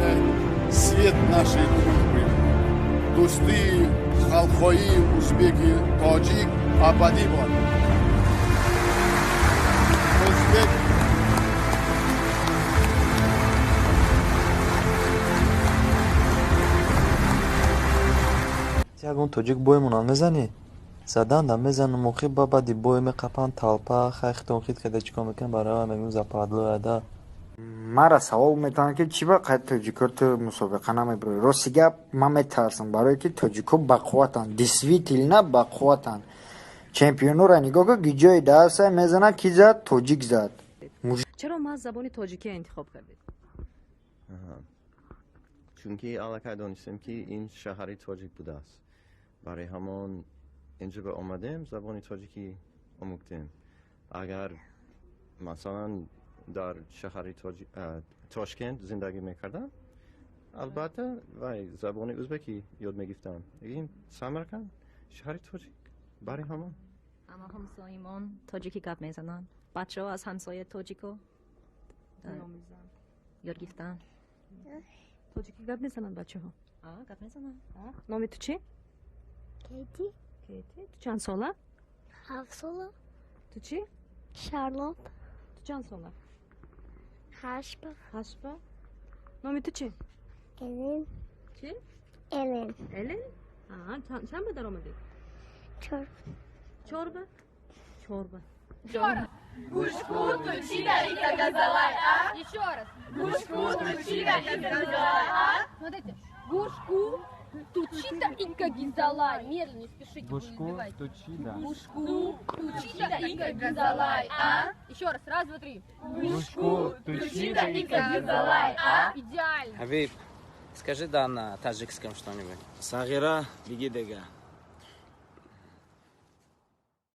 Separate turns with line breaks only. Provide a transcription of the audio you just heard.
Сохраняет свет нашей дружбы. Дӯстии халқҳои узбеки тоҷик абадӣ бод. Узбек
Ягон тоҷик боемонам мезанӣ? Заданда мезанам, охи ба баъди бой меқапанд толпа, хай хитон хит када чӣ кор мекунам, барои мегӯм западло яда.
Мара савол метавонад, ки чӣ ба қайд тоҷико ту мусобиқа намебурӣ. Рости гап, ман метарсам, барое ки тоҷико бақувватанд, действительно бақувватанд. Чемпионоро нигоҳ кун, ки ҷои даста мезанад, ки зад, тоҷик зад.
Чаро маҳз забони тоҷикия интихоб кардед?
Чунки аллакай донистем, ки ин шаҳари тоҷик будааст, барои ҳамон инҷо ба омадем, забони тоҷикӣ омӯхтем. Агар масалан дар шаҳари Тошкент зиндагӣ мекардам, албатта вай забони узбекӣ ёд мегирифтам. Ин Самарканд шаҳари тоҷик, барои ҳамон.
Ама ҳамсоимон тоҷикӣ гап мезананд, бачаҳо аз ҳамсоя тоҷико ёд гирифтанд.
Тоҷикӣ гап мезананд бачаҳо?
Гап мезананд.
Номи ту чӣ?
Кети.
Кети, ту чанд сола?
7 сола.
Ту чӣ?
Шарлот.
Ту чанд сола?
8-ба.
8-ба. Номи ту чӣ?
Элен.
Чӣ?
Элен.
Элен. Чанд ба даромадӣ?
4.
4-ба, 4-ба.
Гушку тучида и кагазалай, а? Еще раз. Гушку тучида и кагазалай, а? Смотрите. Гушку тучида и кагизалай. Медленно, не спешите.
Гушку тучида.
Гушку тучида и кагизалай, а? Еще раз. Раз, два, три.
Гушку
тучида и кагизалай, а? Идеально.
Хабиб, скажи да на таджикском что-нибудь.
Сағира, биги дега.